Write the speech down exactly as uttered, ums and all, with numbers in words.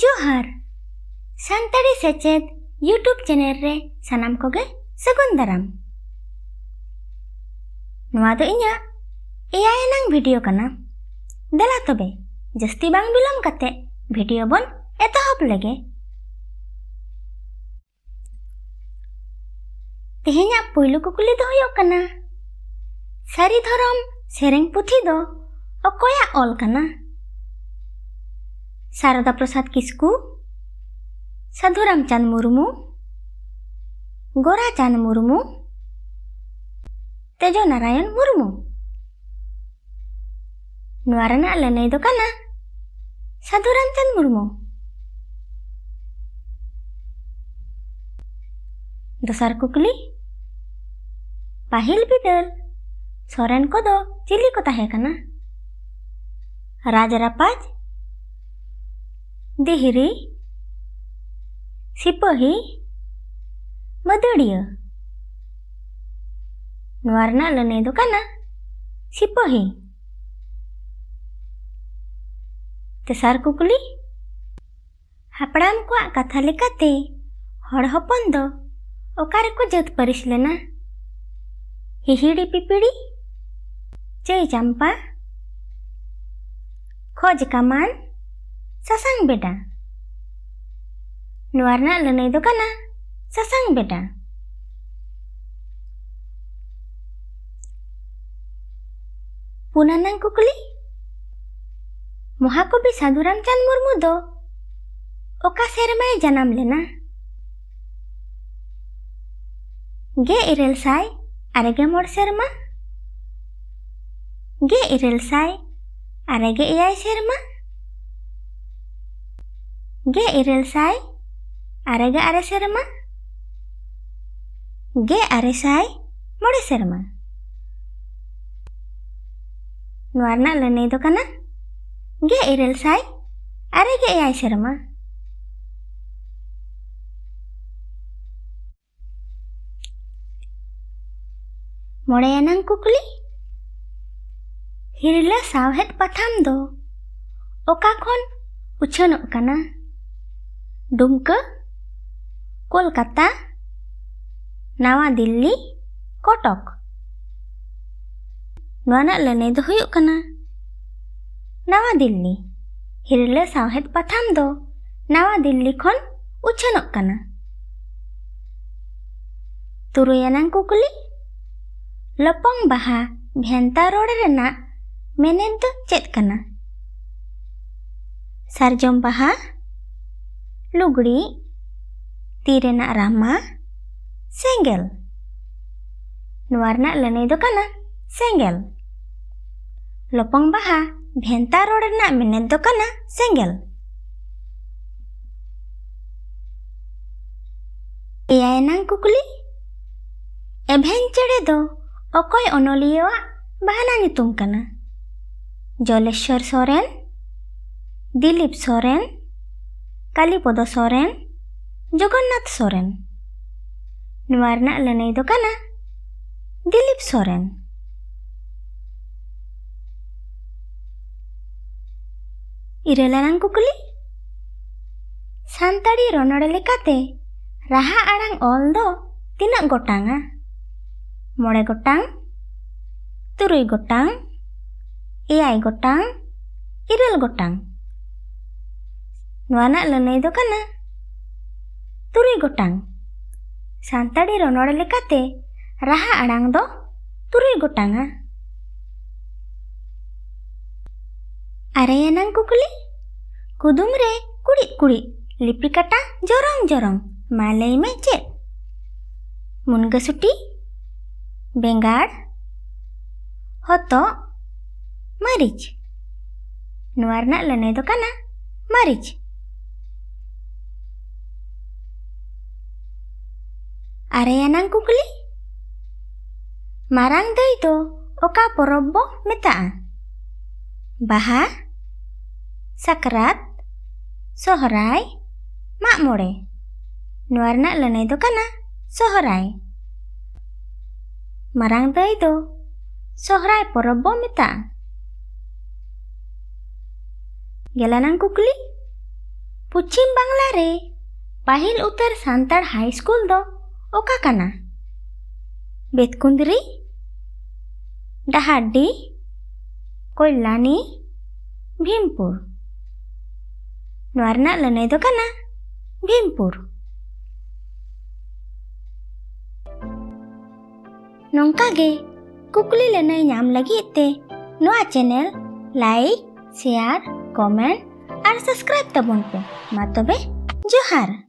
ᱡᱚᱦᱟᱨ᱾ ᱥᱟᱱᱛᱟᱲᱤ ᱥᱮᱪᱮᱫ YouTube channel ᱨᱮ ᱥᱟᱱᱟᱢ ᱠᱚᱜᱮ ᱥᱟᱹᱜᱩᱱ ᱫᱟᱨᱟᱢ᱾ ᱱᱚᱣᱟ ᱫᱚ ᱤᱧᱟᱹᱜ ᱮᱭᱟᱭ ᱟᱱᱟᱝ ᱵᱷᱤᱰᱤᱭᱳ ᱠᱟᱱᱟ᱾ ᱫᱮᱞᱟ ᱛᱚᱵᱮ, ᱡᱟᱹᱥᱛᱤ ᱵᱟᱝ ᱵᱤᱞᱚᱢ ᱠᱟᱛᱮ ᱵᱷᱤᱰᱤᱭᱳ ᱵᱚᱱ ᱮᱛᱚᱦᱚᱵ ᱞᱮᱜᱮ᱾ ᱛᱮᱦᱮᱧᱟᱜ ᱯᱩᱭᱞᱩ ᱠᱩᱠᱞᱤ ᱫᱚ ᱦᱩᱭᱩᱜ ᱠᱟᱱᱟ, ᱥᱟᱹᱨᱤ ᱫᱷᱚᱨᱚᱢ ᱥᱮᱨᱮᱧ ᱯᱩᱛᱷᱤ ᱫᱚ ᱚᱠᱚᱭᱟᱜ ᱚᱞ ᱠᱟᱱᱟ? ᱥᱟᱨᱚᱫᱟ ᱯᱨᱚᱥᱟᱫᱽ ᱠᱤᱥᱠᱩ, ᱥᱟᱹᱫᱷᱩ ᱨᱟᱢᱪᱟᱸᱫᱽ ᱢᱩᱨᱢᱩ, ᱜᱳᱨᱟᱪᱟᱸᱫᱽ ᱢᱩᱨᱢᱩ, ᱛᱮᱡᱚ ᱱᱟᱨᱟᱭᱚᱱ ᱢᱩᱨᱢᱩ᱾ ᱱᱚᱣᱟ ᱨᱮᱱᱟᱜ ᱞᱟᱹᱱᱟᱹᱭ ᱫᱚ ᱠᱟᱱᱟ ᱥᱟᱹᱫᱷᱩ ᱨᱟᱢᱪᱟᱸᱫᱽ ᱢᱩᱨᱢᱩ᱾ ᱫᱚᱥᱟᱨ ᱠᱩᱠᱞᱤ, ᱯᱟᱹᱦᱤᱞ ᱵᱤᱫᱟᱹᱞ ᱥᱚᱨᱮᱱ ᱠᱚᱫᱚ ᱪᱤᱞᱤ ᱠᱚ ᱛᱟᱦᱮᱸ ᱠᱟᱱᱟ? ᱨᱟᱡᱽ ᱨᱟᱯᱟᱡᱽ, ᱫᱤᱦᱨᱤ, ᱥᱤᱯᱟᱹᱦᱤ, ᱢᱟᱹᱫᱟᱹᱲᱤᱭᱟᱹ᱾ ᱱᱚᱣᱟ ᱨᱮᱱᱟᱜ ᱞᱟᱹᱱᱟᱹᱭ ᱫᱚ ᱠᱟᱱᱟ ᱥᱤᱯᱟᱹᱦᱤ᱾ ᱛᱮᱥᱟᱨ ᱠᱩᱠᱞᱤ, ᱦᱟᱯᱲᱟᱢ ᱠᱚᱣᱟᱜ ᱠᱟᱛᱷᱟ ᱞᱮᱠᱟᱛᱮ ᱦᱚᱲ ᱦᱚᱯᱚᱱ ᱫᱚ ᱚᱠᱟ ᱨᱮᱠᱚ ᱡᱟᱹᱛ ᱯᱟᱹᱨᱤᱥ ᱞᱮᱱᱟ? ᱦᱤᱦᱤᱲᱤ ᱯᱤᱯᱤᱲᱤ, ᱪᱟᱹᱭ ᱪᱟᱢᱯᱟ, ᱠᱷᱚᱡᱽ ᱠᱟᱢᱟᱱ, ᱥᱟᱥᱟᱝ ᱵᱮᱰᱟ᱾ ᱱᱚᱣᱟ ᱨᱮᱱᱟᱜ ᱞᱟᱹᱱᱟᱹᱭ ᱫᱚ ᱠᱟᱱᱟ ᱥᱟᱥᱟᱝ ᱵᱮᱰᱟ᱾ ᱯᱩᱱ ᱟᱱᱟᱝ ᱠᱩᱠᱞᱤ, ᱢᱚᱦᱟᱠᱚᱵᱤ ᱥᱟᱹᱫᱷᱩ ᱨᱟᱢᱪᱟᱸᱫᱽ ᱢᱩᱨᱢᱩ ᱫᱚ ᱚᱠᱟ ᱥᱮᱨᱢᱟᱭ ᱡᱟᱱᱟᱢ ᱞᱮᱱᱟ? ᱜᱮᱞ ᱤᱨᱟᱹᱞ ᱥᱟᱭ ᱟᱨᱮ ᱜᱮᱞ ᱢᱚᱬᱮ ᱥᱮᱨᱢᱟ, ᱜᱮᱞ ᱤᱨᱟᱹᱞ ᱥᱟᱭ ᱟᱨᱮ ᱜᱮᱞ ᱮᱭᱟᱭ ᱥᱮᱨᱢᱟ, ᱜᱮᱞ ᱤᱨᱟᱹᱞ ᱥᱟᱭ ᱟᱨᱮ ᱜᱮᱞ ᱟᱨᱮ ᱥᱮᱨᱢᱟ, ᱜᱮᱞ ᱟᱨᱮ ᱥᱟᱭ ᱢᱚᱬᱮ ᱥᱮᱨᱢᱟ᱾ ᱱᱚᱣᱟ ᱨᱮᱱᱟᱜ ᱞᱟᱹᱱᱟᱹᱭ ᱫᱚ ᱠᱟᱱᱟ ᱜᱮᱞ ᱤᱨᱟᱹᱞ ᱥᱟᱭ ᱟᱨᱮ ᱜᱮᱞ ᱮᱭᱟᱭ ᱥᱮᱨᱢᱟ᱾ ᱢᱚᱬᱮ ᱟᱱᱟᱝ ᱠᱩᱠᱞᱤ, ᱦᱤᱨᱞᱟᱹ ᱥᱟᱶᱦᱮᱫ ᱯᱟᱛᱷᱟᱢ ᱫᱚ ᱚᱠᱟ ᱠᱷᱚᱱ ᱩᱪᱷᱟᱹᱱᱚᱜ ᱠᱟᱱᱟ? ᱰᱩᱢᱠᱟᱹ, ᱠᱳᱞᱠᱟᱛᱟ, ᱱᱟᱣᱟ ᱫᱤᱞᱞᱤ, ᱠᱚᱴᱚᱠ᱾ ᱱᱚᱣᱟ ᱨᱮᱱᱟᱜ ᱞᱟᱹᱱᱟᱹᱭ ᱫᱚ ᱦᱩᱭᱩᱜ ᱠᱟᱱᱟ ᱱᱟᱣᱟ ᱫᱤᱞᱞᱤ᱾ ᱦᱤᱨᱞᱟᱹ ᱥᱟᱶᱦᱮᱫ ᱯᱟᱛᱷᱟᱢ ᱫᱚ ᱱᱟᱣᱟ ᱫᱤᱞᱞᱤ ᱠᱷᱚᱱ ᱩᱪᱷᱟᱹᱱᱚᱜ ᱠᱟᱱᱟ᱾ ᱛᱩᱨᱩᱭ ᱟᱱᱟᱝ ᱠᱩᱠᱞᱤ, ᱞᱚᱯᱚᱝ ᱵᱟᱦᱟ ᱵᱷᱮᱱᱛᱟ ᱨᱚᱲ ᱨᱮᱱᱟᱜ ᱢᱮᱱᱮᱛ ᱫᱚ ᱪᱮᱫ ᱠᱟᱱᱟ? ᱥᱟᱨᱡᱚᱢ ᱵᱟᱦᱟ, ᱞᱩᱜᱽᱲᱤ, ᱛᱤ ᱨᱮᱱᱟᱜ ᱨᱟᱢᱟ, ᱥᱮᱸᱜᱮᱞ᱾ ᱱᱚᱣᱟ ᱨᱮᱱᱟᱜ ᱞᱟᱹᱱᱟᱹᱭ ᱫᱚ ᱠᱟᱱᱟ ᱥᱮᱸᱜᱮᱞ᱾ ᱞᱚᱯᱚᱝ ᱵᱟᱦᱟ ᱵᱷᱮᱱᱛᱟ ᱨᱚᱲ ᱨᱮᱱᱟᱜ ᱢᱮᱱᱮᱛ ᱫᱚ ᱠᱟᱱᱟ ᱥᱮᱸᱜᱮᱞ᱾ ᱮᱭᱟᱭ ᱟᱱᱟᱝ ᱠᱩᱠᱞᱤ, ᱮᱵᱷᱮᱱ ᱪᱮᱬᱮ ᱫᱚ ᱚᱠᱚᱭ ᱚᱱᱚᱞᱤᱭᱟᱹᱣᱟᱜ ᱵᱟᱦᱱᱟ ᱧᱩᱛᱩᱢ ᱠᱟᱱᱟ? ᱡᱚᱞᱮᱥᱣᱚᱨ ᱥᱚᱨᱮᱱ, ᱫᱤᱞᱤᱯ ᱥᱚᱨᱮᱱ, ᱠᱟᱞᱤᱯᱚᱫᱚ ᱥᱚᱨᱮᱱ, ᱡᱚᱜᱚᱱᱱᱟᱛᱷ ᱥᱚᱨᱮᱱ᱾ ᱱᱚᱣᱟ ᱨᱮᱱᱟᱜ ᱞᱟᱹᱱᱟᱹᱭ ᱫᱚ ᱠᱟᱱᱟ ᱫᱤᱞᱤᱯ ᱥᱚᱨᱮᱱ᱾ ᱤᱨᱟᱹᱞ ᱟᱱᱟᱝ ᱠᱩᱠᱞᱤ, ᱥᱟᱱᱛᱟᱲᱤ ᱨᱚᱱᱚᱲ ᱞᱮᱠᱟᱛᱮ ᱨᱟᱦᱟ ᱟᱲᱟᱝ ᱚᱞ ᱫᱚ ᱛᱤᱱᱟᱹᱜ ᱜᱚᱴᱟᱝᱟ? ᱢᱚᱬᱮ ᱜᱚᱴᱟᱝ, ᱛᱩᱨᱩᱭ ᱜᱚᱴᱟᱝ, ᱮᱭᱟᱭ ᱜᱚᱴᱟᱝ, ᱤᱨᱟᱹᱞ ᱜᱚᱴᱟᱝ᱾ ᱱᱚᱣᱟ ᱨᱮᱱᱟᱜ ᱞᱟᱹᱱᱟᱹᱭ ᱫᱚ ᱠᱟᱱᱟ ᱛᱩᱨᱩᱭ ᱜᱚᱴᱟᱝ᱾ ᱥᱟᱱᱛᱟᱲᱤ ᱨᱚᱱᱚᱲ ᱞᱮᱠᱟᱛᱮ ᱨᱟᱦᱟ ᱟᱲᱟᱝ ᱫᱚ ᱛᱩᱨᱩᱭ ᱜᱚᱴᱟᱝᱟ᱾ ᱟᱨᱮ ᱟᱱᱟᱝ ᱠᱩᱠᱞᱤ, ᱠᱩᱫᱩᱢ ᱨᱮ ᱠᱩᱲᱤᱫ ᱠᱩᱲᱤᱫ, ᱞᱤᱯᱤ ᱠᱟᱴᱟ ᱡᱚᱨᱚᱝ ᱡᱚᱨᱚᱝ, ᱢᱟ ᱞᱟᱹᱭ ᱢᱮ ᱪᱮᱫ? ᱢᱩᱱᱜᱟᱹ ᱥᱩᱴᱤ, ᱵᱮᱸᱜᱟᱲ, ᱦᱚᱛᱚᱫ, ᱢᱟᱹᱨᱤᱪ᱾ ᱱᱚᱣᱟ ᱨᱮᱱᱟᱜ ᱞᱟᱹᱱᱟᱹᱭ ᱫᱚ ᱠᱟᱱᱟ ᱢᱟᱹᱨᱤᱪ᱾ ᱟᱨᱮ ᱟᱱᱟᱝ ᱠᱩᱠᱞᱤ, ᱢᱟᱨᱟᱝ ᱫᱟᱹᱭ ᱫᱚ ᱚᱠᱟ ᱯᱚᱨᱚᱵᱽ ᱵᱚ ᱢᱮᱛᱟᱜᱼᱟ? ᱵᱟᱦᱟ, ᱥᱟᱠᱨᱟᱛ, ᱥᱚᱦᱨᱟᱭ, ᱢᱟᱜ ᱢᱚᱬᱮ᱾ ᱱᱚᱣᱟ ᱨᱮᱱᱟᱜ ᱞᱟᱹᱱᱟᱹᱭ ᱫᱚ ᱠᱟᱱᱟ ᱥᱚᱦᱨᱟᱭ᱾ ᱢᱟᱨᱟᱝ ᱫᱟᱹᱭ ᱫᱚ ᱥᱚᱦᱨᱟᱭ ᱯᱚᱨᱚᱵᱽ ᱵᱚ ᱢᱮᱛᱟᱜᱼᱟ᱾ ᱜᱮᱞ ᱟᱱᱟᱝ ᱠᱩᱠᱞᱤ, ᱯᱚᱪᱷᱤᱢ ᱵᱟᱝᱞᱟ ᱨᱮ ᱯᱟᱹᱦᱤᱞ ᱩᱛᱟᱹᱨ ᱥᱟᱱᱛᱟᱲ ᱦᱟᱭ ᱥᱠᱩᱞ ᱫᱚ ᱚᱠᱟ ᱠᱟᱱᱟ? ᱵᱮᱛᱠᱩᱸᱫᱽᱨᱤ, ᱰᱟᱦᱟᱨᱰᱤ, ᱠᱚᱞᱞᱟᱱᱤ, ᱵᱷᱤᱢᱯᱩᱨ᱾ ᱱᱚᱣᱟ ᱨᱮᱱᱟᱜ ᱞᱟᱹᱱᱟᱹᱭ ᱫᱚ ᱠᱟᱱᱟ ᱵᱷᱤᱢᱯᱩᱨ᱾ ᱱᱚᱝᱠᱟ ᱜᱮ ᱠᱩᱠᱞᱤ ᱞᱟᱹᱱᱟᱹᱭ ᱧᱟᱢ ᱞᱟᱹᱜᱤᱫ ᱛᱮ ᱱᱚᱣᱟ ᱪᱮᱱᱮᱞ ᱞᱟᱭᱤᱠ, ᱥᱮᱭᱟᱨ, ᱠᱚᱢᱮᱱᱴ ᱟᱨ ᱥᱟᱵᱥᱠᱨᱟᱭᱤᱵ ᱛᱟᱵᱚᱱ ᱯᱮ᱾ ᱢᱟ ᱛᱚᱵᱮ, ᱡᱚᱦᱟᱨ᱾